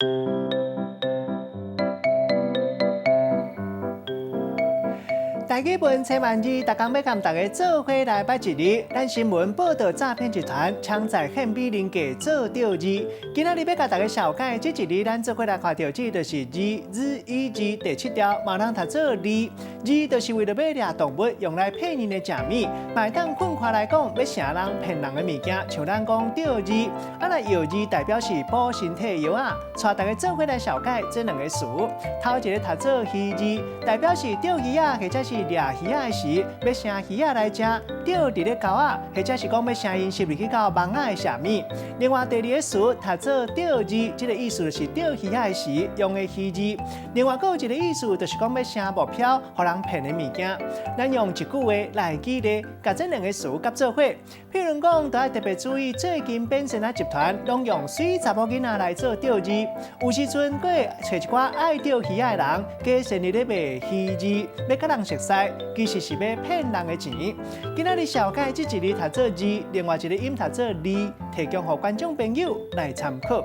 台語文千萬字，逐工欲共大家做伙來捌一字。咱新聞報道詐騙集團槍在獻美人計做釣字。今仔日欲共大家紹介這一字，咱做伙來看著這就是字字一字第七條，嘛通讀做餌。餌就是為著欲掠動物，用來騙𪜶的食物。嘛會當分開來講，欲成人騙人的物件，像咱講釣餌。啊，若藥字代表是補身體藥仔。帶大家做伙來紹介這兩個詞。頭一个讀做魚餌，代表是釣魚仔或者是掠魚仔的時，欲成魚仔來食，釣佇咧溝仔，或者是講欲成𪜶攝入去到網仔的食物。另外第二个詞讀做釣餌，這个意思就是釣魚仔的時用的魚餌。另外閣有一个意思，就是講欲成目標，予人騙的物件。咱用一句話來舉例，共這兩个詞佮做伙。譬如講，著愛特別注意，最近變仙仔集團攏用媠查某囡仔來做釣餌，有時陣閣會揣一寡愛釣魚仔的人，假設佇咧賣魚餌，欲共人熟似，其實是欲騙人的錢。今仔日紹介這一字讀做餌，另外一个音讀做餌，提供予觀眾朋友來參考。